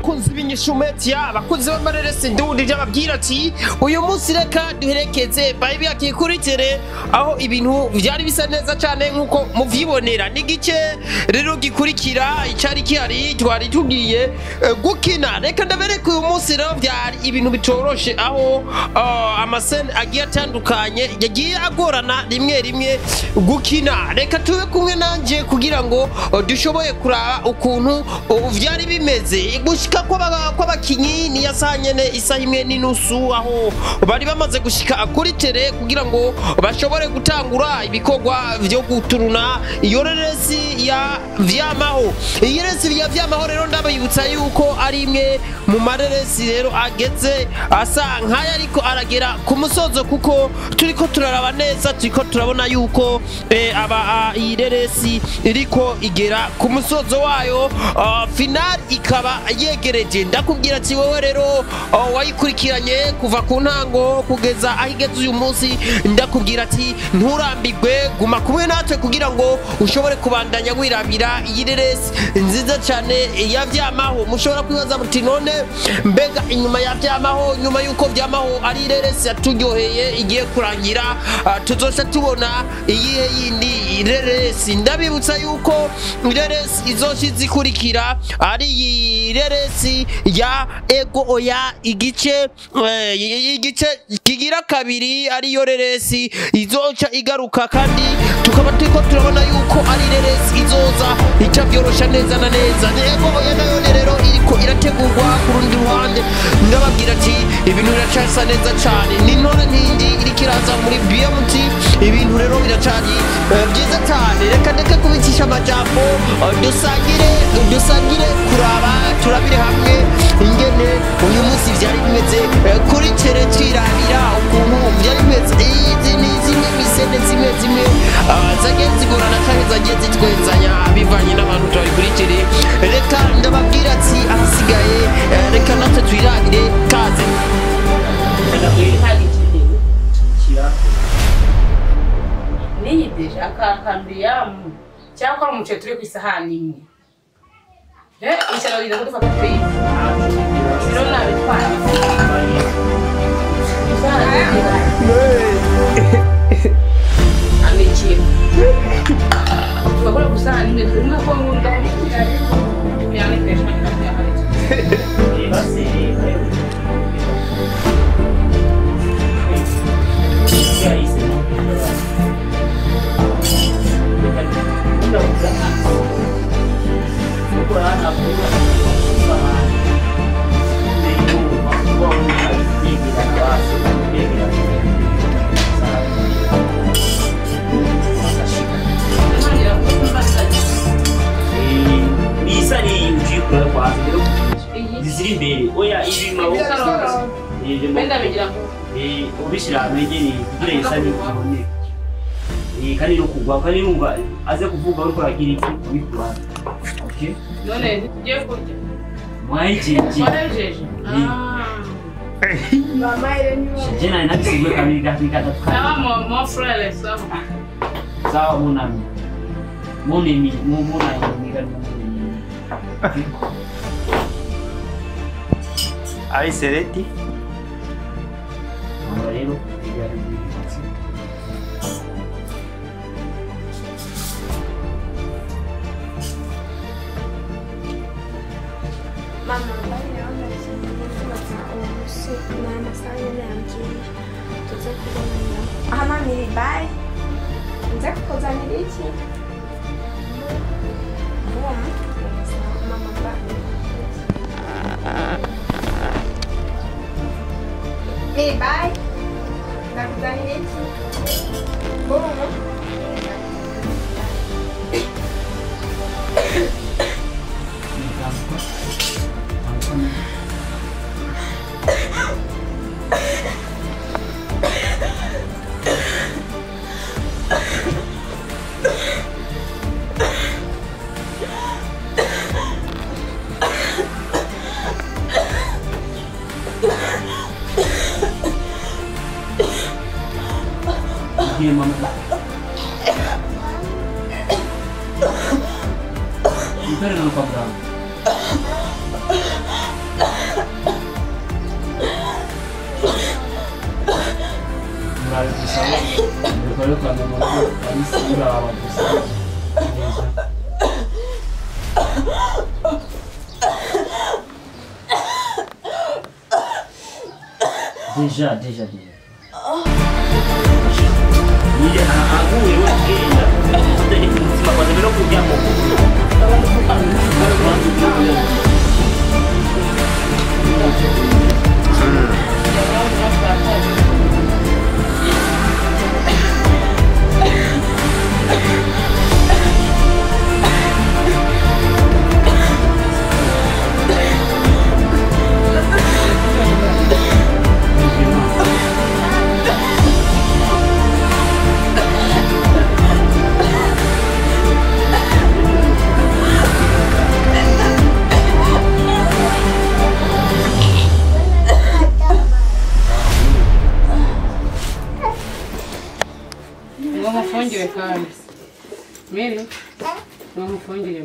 Abakunzi b'inyishumetia, abakunzi b'amareresi ndundi, ndababwira ati uyu munsi reka duherekeze Baby akikuritere aho ibintu vyari bisa neza cyane nkuko muvyibonera. N'igice rero gikurikira icari kihari twari tugiye gukina. Reka ndabereke uyu munsi rero vyari ibintu bitoroshe aho amasene agiye atandukanye yagiye agorana rimwe rimwe gukina. Reka tube kumwe nanje kugira ngo dushoboye kuraba ukuntu vyari bimeze. Gushika kw'abakinyi ni yasaha nyene isaha imwe n'inusu aho bari bamaze gushika kuri tere kugira ngo bashobore gutangura ibikorwa vyo guturuna iyo reresi ya Vyamaho. Iyi reresi ya Vyamaho rero ndabibutsa yuko ari imwe mu mareresi rero ageze asa nk'aya ariko aragera ku musozo, kuko turiko turaraba neza, turiko turabona yuko aba iyi reresi iriko igera ku musozo wayo, final ikaba yegereje. Ndakubwira ati wowe rero wayikurikiranye kuva ku ntango kugeza aho igeze uyu munsi, ndakubwira ati nturambirwe, guma kumwe natwe kugira ngo ushobore kubandanya wirabira iyi reresi nziza cyane ya Vyamaho. Mushobora kwibaza muti none mbega inyuma ya Vyamaho, nyuma yuko Vyamaho ari reresi yaturyoheye igiye kurangira, tuzoca tubona iyihe yindi reresi? Ndabibutsa yuko reresi izoca izikurikira ari iyi reresi ya Ego Oya, igice igice kigira kabiri ariyo reresi izoca igaruka, kandi tukaba turiko turabona yuko ari reresi izoza ica vyorosha neza na neza. Ego Oya nayo rero iriko irategurwa ku rundi ruhande. Ndababwira ati ibintu biracasa neza cyane, ni ntore ntindi iriko iraza muri BMT, ibintu rero biracari byiza cyane. Reka ndeke kubicisha amajambo, dusangire kuraba turabire hamwe ingene uyu munsi vyari bimeze kuri tere, twirabira ukuntu vyari bimeze. Izi ni zimwe misene zimwe zimwe zagiye zigorana canke zagiye zitwenzanya bivanye n'abantu twari kuri tere. Reka ndababwira ati ahasigaye reka natwe twirabire kaze. Niyideje akankambiyamu cyangwa umuceri turi ku isahani imwe. Ishyano riza kudufata twese. Rero nabitwara. Amikiro. Tugakora ku isahani imwe turi nko nkunda Kandi no kugwa kandi numva aze kuvuga ariko aragira iki kubikura. Okay? None tugiye kurya. Mwayijeje. Mwayijeje. Ah. Mama ile Je na nabisigwe kabiri gatatu. Sawa mon frère sawa. Sawa mon ami. Mon ami, mon ami ni. Ai sereti. Rero Mama, naona tuze kubonana. Aha mami, bye. Nza kukuzanira iki? Mama, bye. Miri, bye. Ndakuzanira iki? Boma. Bwire mama. Mpere no kwa muganga. Murabe gusa mukore kwa mama arisi uraba gusa neza. Déjà, déjà, déjà. Niye aguye wegenda. Utari kumutima kwanza mbere yo kujya mu. Mufungire kandi Mary, mufungire.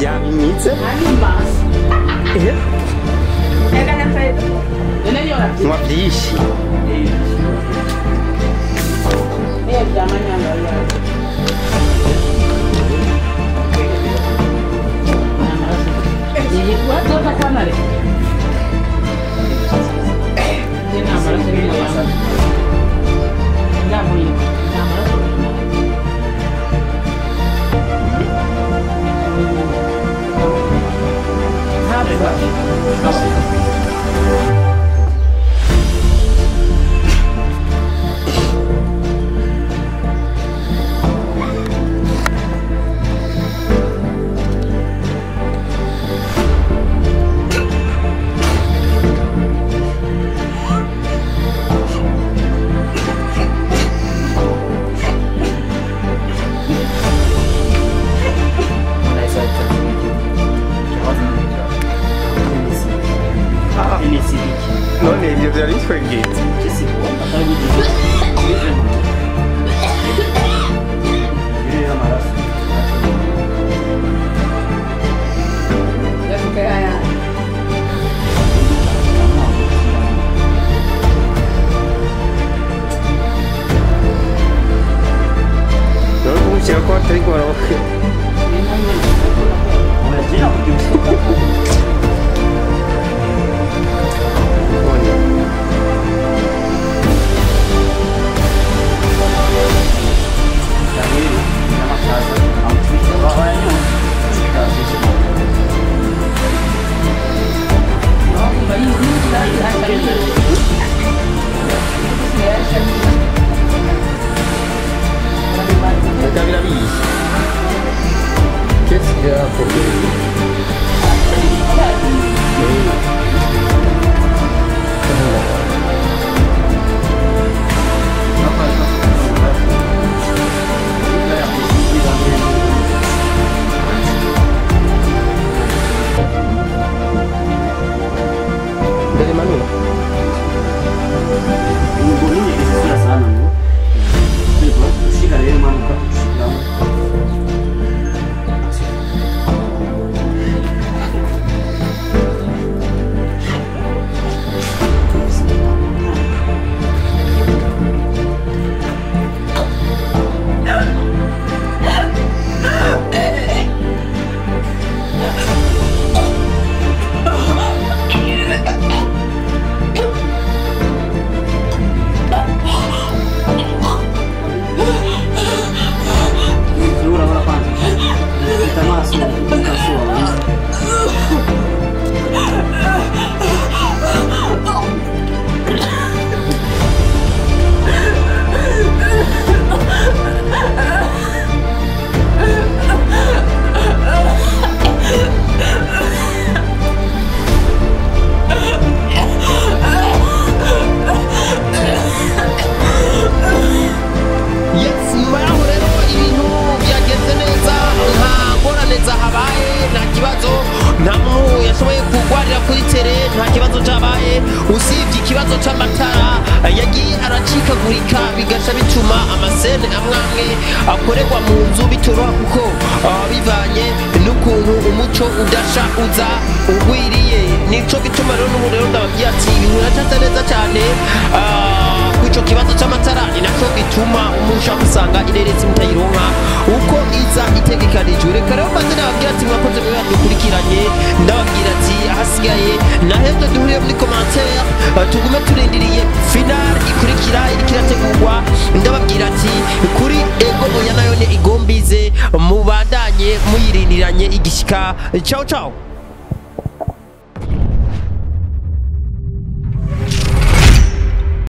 Yabimitse nywa byinshi. None ibyo byari bitwegetse. None kumushyira ko atari kubarabuke. Nta kibazo cabaye usibye ikibazo c'amatara yagiye aracikagurika, bigaca bituma amasene amwe amwe akorerwa mu nzu bitoroha, kuko bivanye n'ukuntu umuco udasha uza ugwiriye. Nico gituma rero n'ubu rero ndababwira ati ibintu biracasa neza cyane. Kw'ico kibazo c'amatara ni naco gituma umusha usanga ireresi mutayironka uko iza itegekanijwe. Reka rero mbanze ndababwira ati mwakoze mwe badukurikiranye, ndababwira ati ahasigaye nahevyo duhuriye muri commentaire, tugume turindiriye final ikurikira iriko irategurwa. Ndababwira ati kuri ego oya nayo ni igombize, mubandanye muyirindiranye igishika. Ciao ciao.